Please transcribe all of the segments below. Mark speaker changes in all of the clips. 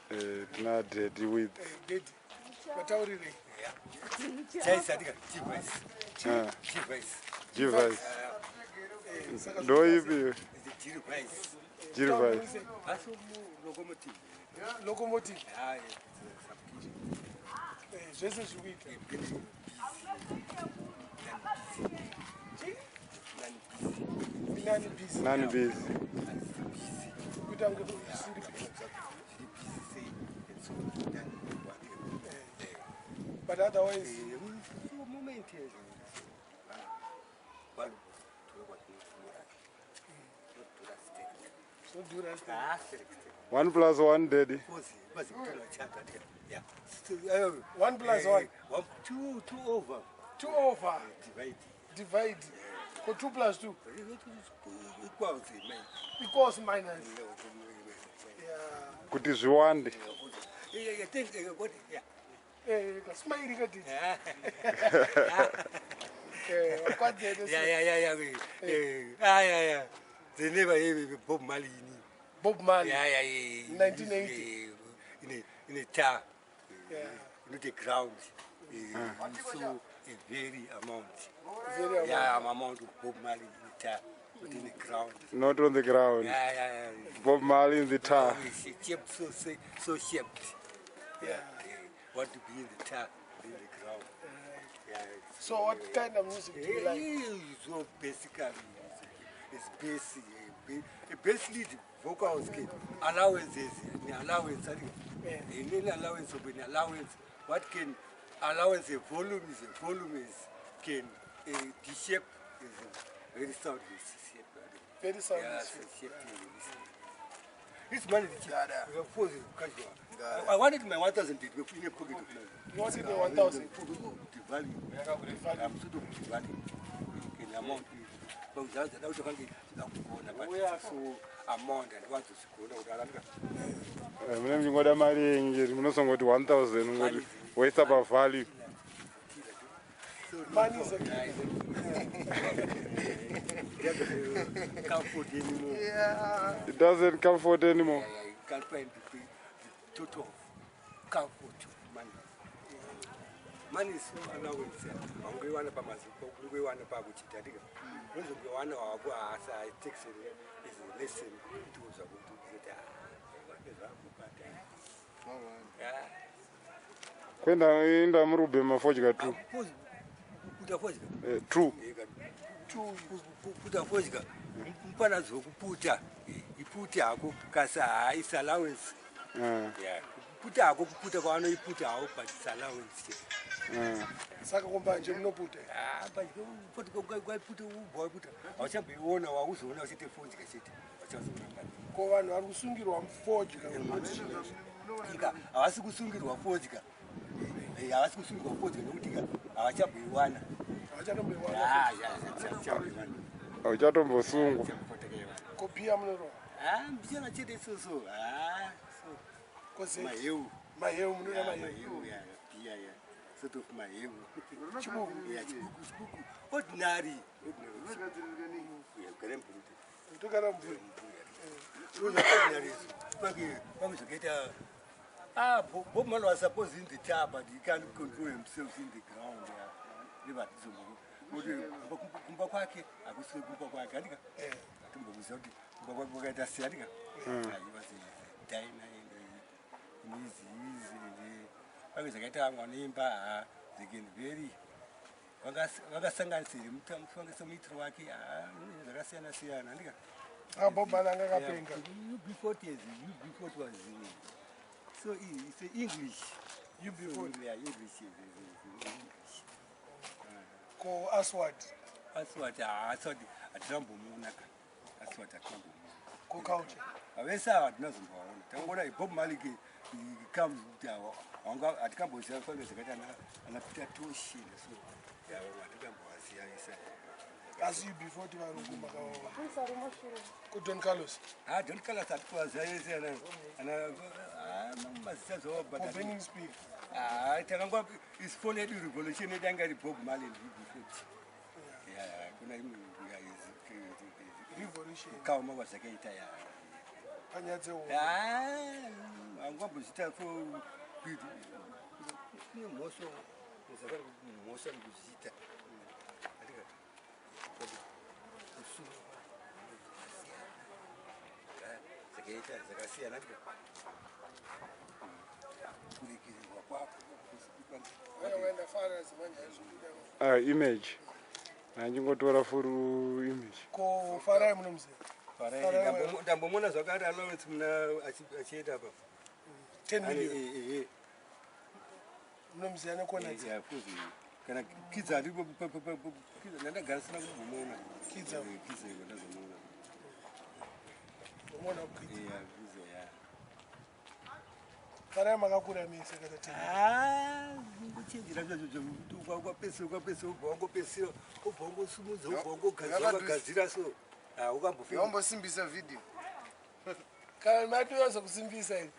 Speaker 1: Tina daddy with
Speaker 2: Daddy, vataurirei.
Speaker 3: Chaisatika G-Vice. G-Vice.
Speaker 1: G-Vice.
Speaker 2: Saka
Speaker 1: Ndo ipi?
Speaker 3: G-Vice.
Speaker 1: G-Vice.
Speaker 3: Asi locomotive.
Speaker 2: Locomotive.
Speaker 3: Ah, yeah.
Speaker 2: Zvese zviri kuita. Nani busy?
Speaker 1: Nani busy.
Speaker 2: Kuita kunge zvisiri. But otherwise
Speaker 3: Moment.
Speaker 2: zvinodhura.
Speaker 1: One plus one, daddy.
Speaker 2: One plus one.
Speaker 3: Two, two over.
Speaker 2: Two over.
Speaker 3: Divide.
Speaker 2: Divide. Ko two plus two
Speaker 3: Equals minus.
Speaker 2: Equals minus, yeah.
Speaker 1: Kuti zviwande.
Speaker 3: Yeah, think, what, yeah.
Speaker 2: Kasmairi kadidi. Wakwadzene.
Speaker 3: Yeah. Ah, yeah. They never hear Bob Marley.
Speaker 2: Bob Marley.
Speaker 3: Yeah.
Speaker 2: 1980.
Speaker 3: In a tar, not a ground. So a very amount.
Speaker 2: Very amount.
Speaker 3: Yeah, I'm amount of Bob Marley in a tar, not in the ground.
Speaker 1: Not on the ground.
Speaker 3: Yeah.
Speaker 1: Bob Marley in the tar.
Speaker 3: Shaped, so, so, so shaped. Yeah. Want to be in the tar, in the ground. Yeah.
Speaker 2: So what kind of music do you like?
Speaker 3: So basically, it's basic. Basically, the vocals can allowances, the allowance, in allowance of an allowance. What can allowance a volume is a volume is can the shape is a very sound shape.
Speaker 2: Very sound.
Speaker 3: Yeah,
Speaker 2: Shape.
Speaker 3: shape. This money is cheap. Of course, casual. I wanted my 1,000 in a pocket of money.
Speaker 2: You wanted the 1,000?
Speaker 3: The value. I'm sort of the value. In amount. But that kugona, but so amount and what is kugona kuti alandika.
Speaker 1: Mune muchingoda mari yenyu chete, munosongoti 1000 ngoti woisa pavalue.
Speaker 2: Money is a key.
Speaker 3: Comfort anymore.
Speaker 1: It doesn't comfort anymore.
Speaker 3: Yeah, you can't find the total comfort of money. Money is so allowance. Ungoiwana pamaziko, ungoiwana pakuchitatika. Unozongoiwana wako asi it takes a is a lesson kuti uzwa kuti ah, zvakubata. Yeah.
Speaker 1: Kwenda inda muri kubhema fodya two.
Speaker 3: Kuputa fodya.
Speaker 1: Two.
Speaker 3: Kuputa fodya. Mupana zokuputa. Ipute hako kasi haisi allowance. Yeah. Kuputa hako, kuputa kwavanoiputa havo, but it's allowance chete.
Speaker 2: Saka kumbanje munoputa?
Speaker 3: Ah, kwaiputa ubva waiputa hauchamboiona, wakuzoona uchite fodya chete, hauchazoona.
Speaker 2: Ko vanhu vari kusungirwa fodya?
Speaker 3: Ika havasi kusungirwa fodya. Havasi kusungirwa fodya nekuti ka havachamboiwana.
Speaker 2: Havachatomboiwana.
Speaker 3: Havachamboiwana.
Speaker 1: Hauchatombosungwa.
Speaker 2: Ko bhiya munorova?
Speaker 3: Mbichana chete so ah, so
Speaker 2: Koze
Speaker 3: maheu.
Speaker 2: Maheu munoda?
Speaker 3: Yeah,
Speaker 2: Maheu.
Speaker 3: maheu, yeah, beer, yeah. Sort of maheu.
Speaker 2: Chibuku.
Speaker 3: Yeah, chibuku, chibuku. Ordinary. Ordinary. Yeah, gara mvura.
Speaker 2: Togara mvura.
Speaker 3: Ordinary. Pake zvakaita. Ah, Bob Marley was supposed in the tar, but he can't control himself in the ground. Yeah. Never kuti kumba kwake hakusiri kumba kwake, andika timbokuziva kuti kumba kwake kwakaita sei, andika was diner inizi pake zvakaita vamwe vanoimba ha, they can very vakasanganisire muitiro wake zvakasiyana siyana, andika.
Speaker 2: Ah, Bob Marley anga akapenga.
Speaker 3: UB40 is UB40 was so it's a English.
Speaker 2: UB40.
Speaker 3: Yeah, English is English.
Speaker 2: Ko Aswad?
Speaker 3: Aswad, ah, Aswad hatinambomuona ka. Aswad hatinambomuona.
Speaker 2: Ko Culture?
Speaker 3: Vese ava hatinazombovaona. Tangoona Bob Marley comes kuti hatikamboziva fange zvakaita ana Peter Tosh, so hatikambovaziva vese.
Speaker 2: Asi UB40 varungu makawaona? Ko Don Carlos?
Speaker 3: Ah, Don Carlos hatikuvaziva vese ana mazita zvavo, but
Speaker 2: Ko Burning Spear?
Speaker 3: Ah, takangwa isifoni yedu, revolution yedu yanga iri Bob Marley and UB40. Yeah, kuna imwe
Speaker 2: Revolution.
Speaker 3: kaoma kwazvakaita ya.
Speaker 2: Panyaya dzehondo.
Speaker 3: Angambozviita kuine mhosva, zakari mhosva mukuzviita. Zvakaita zvakasiyana, kuregererwa kwako.
Speaker 2: Vaya ndafara zimanje aizobuda.
Speaker 1: Ah, image handingotora full image.
Speaker 2: Ko Farai munomuziva?
Speaker 3: Ndambomona zvakati allowance muna achienda apa.
Speaker 2: 10 million. Munomuziva nekona?
Speaker 3: Kana Kidza aripo, ndandagara sina kumbomuona.
Speaker 2: Kidza.
Speaker 3: Kidza ndazomuona.
Speaker 2: Umuona Kidza?
Speaker 3: Yeah, Kidza, yeah.
Speaker 2: Farai makakura mese kana 10?
Speaker 3: Ngochenjera kwapesera kwapesera, ubva wangopesera, ubva wangosumudza, ubva wangogadzira, wakagadzira so ukambofika.
Speaker 4: Yawambosimbisa vhidhiyo.
Speaker 2: Kana matiwaza kusimbisa iri.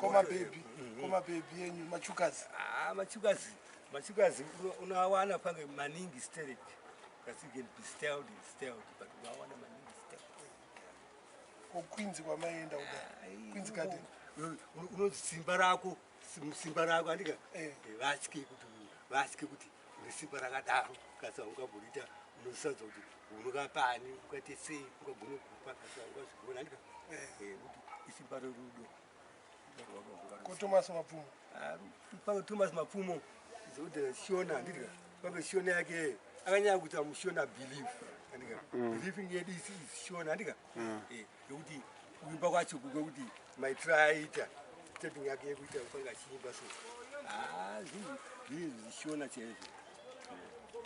Speaker 2: Koma baby, koma baby yenyu machukazi?
Speaker 3: Machukazi, machukazi unoawana pange maningi sterek, kasi can be styled and styled, but unoawana maningi sterek.
Speaker 2: KoQueens kwamaienda kudai, Queens Garden?
Speaker 3: Unoti simba rako, simba rako andika. Vatye kuti une simba rakadaro, kasi haungamboriita. Unosadza kuti unokapani, ungaite sei, ungagone kupa, kasi haungazvigona, andika. Kuti isimba rerudo.
Speaker 2: KoThomas Mapfumo?
Speaker 3: Pange Thomas Mapfumo zokuti Shona, handidika, pange Shona yake akanyanya kuita muShona belief, andika. Beliefing yedu is Shona, andika. Yokuti kuimba kwacho kwekuti maitiro aiita, setting yake yekuita pange achiimba, so zvinhu zviShona chaizvo.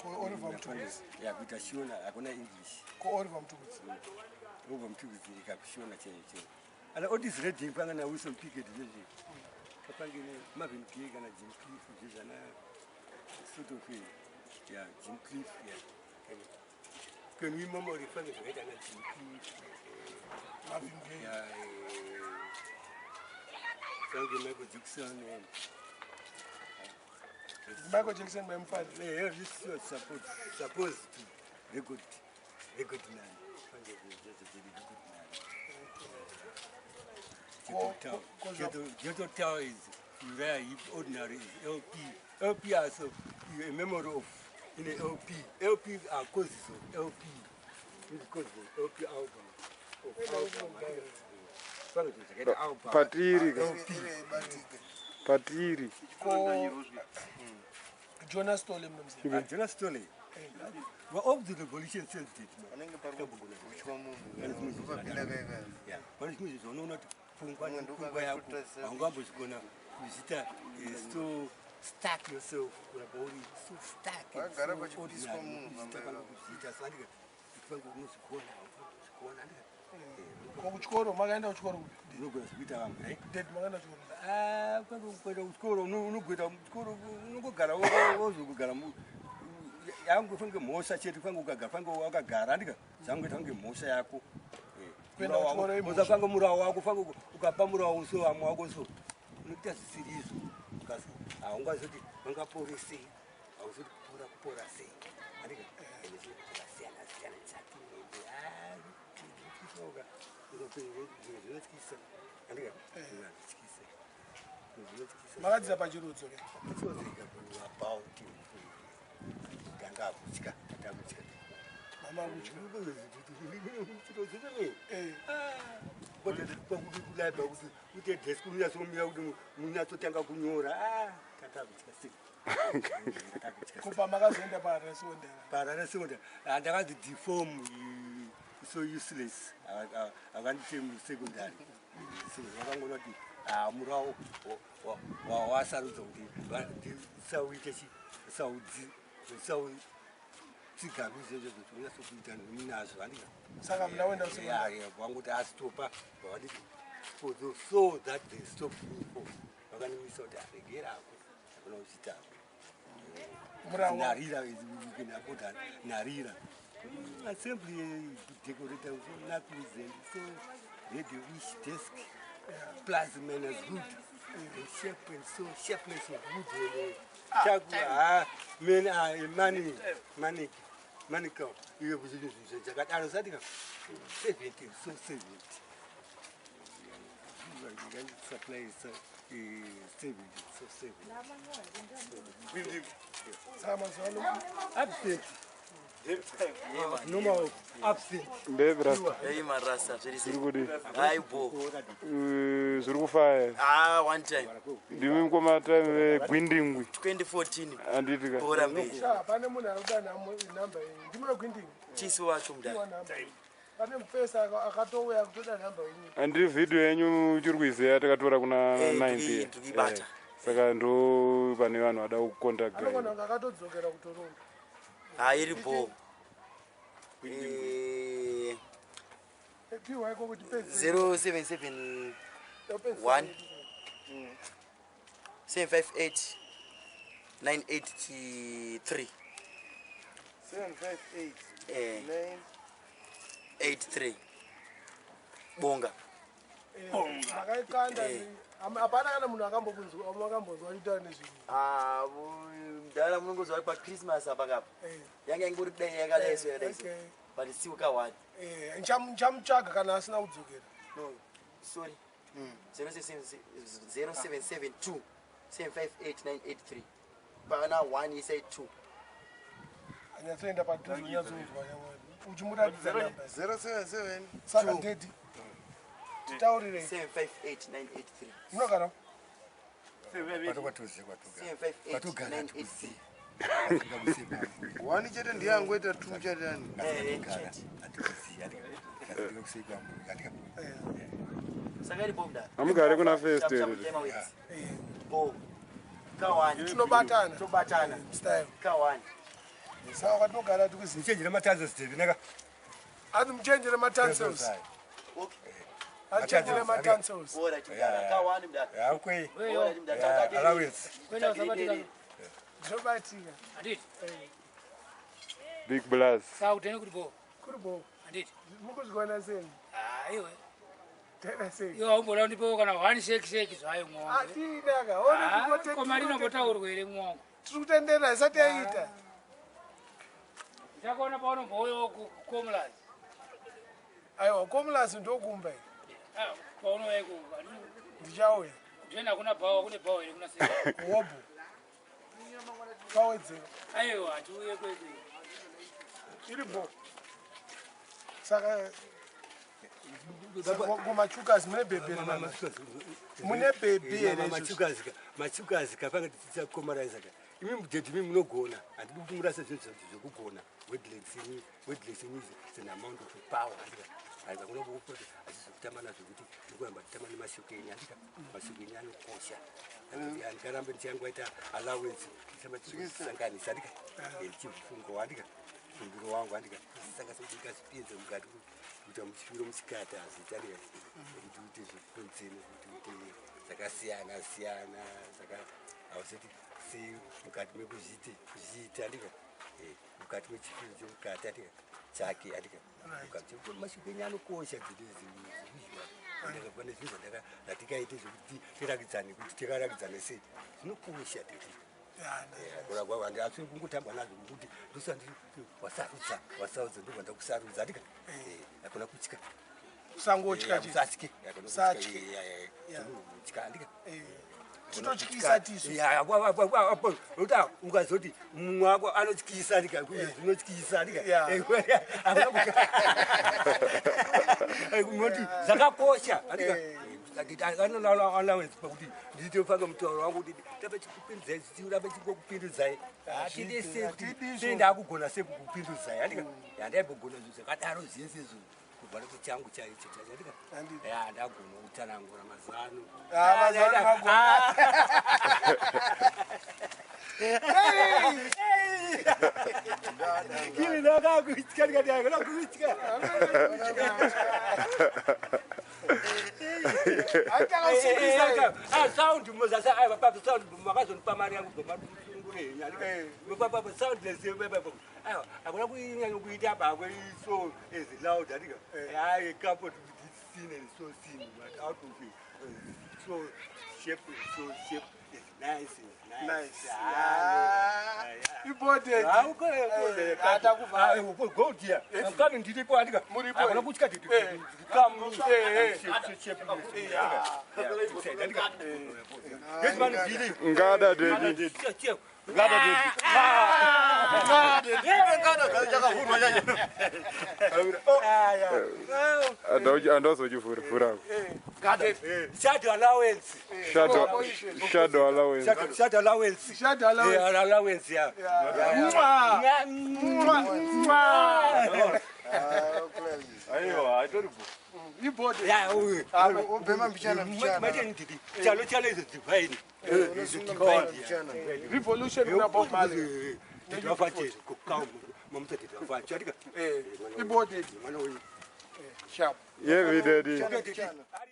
Speaker 2: Ko Oliver Mtukudzi?
Speaker 3: Ya, kuita Shona, hakuna English.
Speaker 2: Ko Oliver Mtukudzi?
Speaker 3: Oliver Mtukudzi ikakuShona chaizvo chaizvo. Ana Otis Redding panga na Wilson Pickett zvezvi, kapange Marvin Gaye kana Jim Cliff zvezvana, sort of, yeah, Jim Cliff, yeah. Can we memory fange zvakaita na Jim Cliff?
Speaker 2: Marvin Gaye.
Speaker 3: Yeah, fange Michael Jackson and
Speaker 2: Michael Jackson maimufari?
Speaker 3: Yeah, this was supposed to record nine. Fange record nine. Ghetto Tower is Uriah Heep, ordinary is LP. LP also a memory of in a LP. LP are causes of LP. It's causes of LP album. Of album. Fange zvakaita album.
Speaker 1: Patiri ka.
Speaker 3: LP.
Speaker 1: Patiri.
Speaker 2: Ko Jonas Stole munomuziva?
Speaker 3: Jonas Stole. We're of the revolution sensitive.
Speaker 4: Panenge pari kutya munhu ukapinda kaikai.
Speaker 3: Yeah. Pane zvimwe zvaunoona kuti pfungwa
Speaker 4: Mumwe
Speaker 3: pfungwa yako
Speaker 4: ndokakatota.
Speaker 3: haungambozvigona kuzviita, so stuck yourself, kuramba uri so stuck and
Speaker 4: Pakagara
Speaker 3: so
Speaker 4: pachipiswa
Speaker 3: ordinary,
Speaker 4: munhu
Speaker 3: kuzviita
Speaker 4: pamba
Speaker 3: panga
Speaker 4: ipapo.
Speaker 3: kuzviita so andika kuti pange unozvigona, haungambozvigona, andika.
Speaker 2: Ko kuchikoro, makaenda kuchikoro kupi?
Speaker 3: Unogona zvikuita vamwe, eh?
Speaker 2: Dad, makaenda kuchikoro?
Speaker 3: Ah, pange kuenda kuchikoro, unogoita kuchikoro, unongogara, wozogara yangu fange mhosva chete, fange ukagara, fange wakagara, andika, zvangoita fange mhosva yako.
Speaker 2: Kuenda kuchikoro imhosva.
Speaker 3: Fange murawo wako, fange ukapa murawo so vamwe wako, so unoita zvisiri izvo, kasi haungazoti vangapore sei, hauzoti kupora, kupora sei, andika. Ende zvinhu zvakasiyana siyana chati zvinotyisa, andika, zvinotyisa, zvinotyisa.
Speaker 2: Makadzidza pachirudzo ke?
Speaker 3: About tanga kutya, tanga kutya.
Speaker 2: Mama kutya?
Speaker 3: Kulaiba kuti uite desk unyatsomira kuti munyatsotanga kunyora, tanga kutya sei.
Speaker 2: Kupa makazoenda paHarare Secondary?
Speaker 3: PaHarare Secondary handakazi deform, so useless, akandite musecondary vakangoona kuti murawo wasarudza kuti sauite chi sautsigaru izvozvo kuti unyatsokuita nazvo, handika.
Speaker 2: Saka muna kuenda kusekondary?
Speaker 3: Vangoti astopa, vanditi for those, so that they stop me for vakandimisa kuti aregera ako, hakuna kuchitako.
Speaker 2: Murawo.
Speaker 3: Narira, you can afford that. Narira assembly decorator, so nappies and so ready wish desk plus minus wood and shape and so sharpness of wood and men are money money. Manika iyo zvakadaro satika 70 so 70 supply 70 so 70. Upset. Normal upset.
Speaker 5: Hey marasa zviri sei? Hayi bo.
Speaker 1: Zviri kufaya.
Speaker 5: Ah, one time.
Speaker 1: Ndimi mukoma time veGwindingwi.
Speaker 5: 2014.
Speaker 1: Handiti ka.
Speaker 5: Bhora mberi.
Speaker 2: Sha, pane munhu ari kuda namba yenyu. Ndimi weGwindingwi.
Speaker 5: Chisi wacho mudhara.
Speaker 2: Pane mufesa akatouya kutoda namba yenyu.
Speaker 1: Handiri vhidhiyo yenyu uchiri kuiziva takatora kuna 9.
Speaker 5: Tikuibata.
Speaker 1: Saka ndo pane vanhu vada kukontakta.
Speaker 2: Anogona kunge akatodzokera kuToronto.
Speaker 5: Ha iri bo.
Speaker 2: Piwa iko kuti pese.
Speaker 5: 077 1 758 983.
Speaker 4: 758 9
Speaker 5: 83. Bonga.
Speaker 2: Makaikanda hapana kana munhu akambonzwa achitaura nezvinhu.
Speaker 5: Ah, mudhara munongozwa pa Christmas apa kapa. Yanga ingori dai yakadai so yakadai so. But still ka one.
Speaker 2: Nchamutsvaga kana asina kudzokera.
Speaker 5: No, sorry. 0772 758 983. Pana 1 isai 2.
Speaker 2: Anyatsoenda padhuze unyatsonzwa nyamwari. Uchimuratidza namba.
Speaker 4: 077
Speaker 2: Saka dedi. Titaurirei.
Speaker 5: 758 983.
Speaker 2: Munogara?
Speaker 5: 758 983.
Speaker 4: Wani chete ndiye angoita 2 chete ani.
Speaker 5: Saka iri bo mudhara.
Speaker 1: Hamugare kuna first here.
Speaker 5: Bo. Ka 1.
Speaker 2: Tinobatana.
Speaker 5: Tobatana.
Speaker 2: Style.
Speaker 5: Ka 1.
Speaker 2: Saka kwatinogara tikuziva.
Speaker 3: Muchenjere matanzos David naka.
Speaker 2: Anzi muchenjere matansels. Achenjere matansels.
Speaker 5: Ora chidara ka 1 mudhara.
Speaker 3: Yakwe.
Speaker 5: Ora mudhara.
Speaker 3: Allowance.
Speaker 2: Zvinobatika.
Speaker 6: Handiti.
Speaker 1: Big blast.
Speaker 6: Saka kutene kuri bo.
Speaker 2: Kuri bo.
Speaker 6: Handiti.
Speaker 2: Mukuzviona sei?
Speaker 6: Ah, iwe.
Speaker 2: Tena sei?
Speaker 6: Iwe haumboda kundipawo kana one shake shake zvayo mwangu.
Speaker 2: Atinaka. Ona
Speaker 6: Ko mari inombotaurwa here mwangu.
Speaker 2: Tiri kutendera isati yaita.
Speaker 6: Ndichakuona paunombouyawo kuComlas.
Speaker 2: Aiwa, Comlas ndokumba.
Speaker 6: Paunouya ikoko.
Speaker 2: Ndichauya.
Speaker 6: Kutena kuna bhawa, kune bhawa here kuna sei?
Speaker 2: Hobho. Pawedzera.
Speaker 6: Aiwa, hatiuye kwedu.
Speaker 2: Iri bo. Saka kumachukas mune bhebhi here mama? Mune bhebhi here izvozvo?
Speaker 3: Machukazi kapanga tichakomaraisa ka. Imi mudhedhi imi munogona. Handidi kuti murase zvinhu zvekugona. Wordless is an amount of power. Handika hakuna kukuti achizokutamba nazvo kuti ndikuramba nditamba nemashoko enyu. Handika mashoko enyu anokosha. Handikaramba ndichangoita allowance nditamba tichisanganisa. Handika ndichifungawo. Handika mufungiro wangu. Handika sanganisa kuti ndingazvipinze mukati kuita muchifiro muchikati hazviiti. Handika kuti uite zvekunzeni kuti uite zvakasiyana siyana saka hausati sei mukati mekuzviita kuzviita. Handika mukati mechifiro chemukati. Handika chake. Handika mukati mashoko enyu anokosha dzezvizviwa. Pane zvinhu zvatikaite zvekuti tirakidzane kuti tikarakidzane sei zvinokosha tete. Asi kungotamba nazvo kuti ndosandi wasarudza wasarudza ndobva ndakusarudza. Handika hakuna kutya.
Speaker 2: Usangotya chete.
Speaker 3: Usatye.
Speaker 2: Usatye.
Speaker 3: Kutya. Handika
Speaker 2: Titotyisa tisu.
Speaker 3: Ungazoti mumwe wako anotyisa. Handika zvinotyisa. Handika unoti zvakakosha. Handika allowance pakuti nditofanga mutauro wangu kuti tapa chikupindudzai chichiramba chingokupindudzai. Hatidi sei kuti sei ndakugona sei kukupindudzai. Handika handaimbogona zvinhu zvakadaro zvese izvo kubva nekuchangu chaicho chacho. Handika ndagona kutsanangura mazano.
Speaker 2: Mazano magona.
Speaker 3: Kili ndakakutya ndikati hakuna kutya. Sound sound makazonipa mari yangu kubva sound hakuna kunyanya kuita pakwe so as loud. Handika hayi comfort scene and so scene but out of it so shape so shape. Nice,
Speaker 2: Nice.
Speaker 3: Ah,
Speaker 2: Important.
Speaker 3: gold here. Ndiripo andika.
Speaker 2: Muripo.
Speaker 3: Hakuna kutya titi.
Speaker 1: Ngada dedi. Andazochivhura vhura.
Speaker 3: Shadow allowance.
Speaker 1: Shadow allowance.
Speaker 3: Shadow allowance.
Speaker 2: Shadow allowance.
Speaker 3: Yeah, allowance, yeah.
Speaker 2: Mwah. Mwah. Mwah.
Speaker 1: Aiwa, haitori bu.
Speaker 2: Important.
Speaker 3: Yeah, uyu.
Speaker 4: Ubhema mbichana mbichana.
Speaker 3: Manje ndidi. Chalo chalo izo divine.
Speaker 4: Unosunga mbichana mbichana.
Speaker 2: Revolution kuna Bob Marley.
Speaker 3: Ndidwafaje kukamu. Mamta ndidwafaje. Andika.
Speaker 2: Important.
Speaker 3: Mwana uyu.
Speaker 2: Sharp.
Speaker 1: Yevi dedi.
Speaker 4: Mbichana.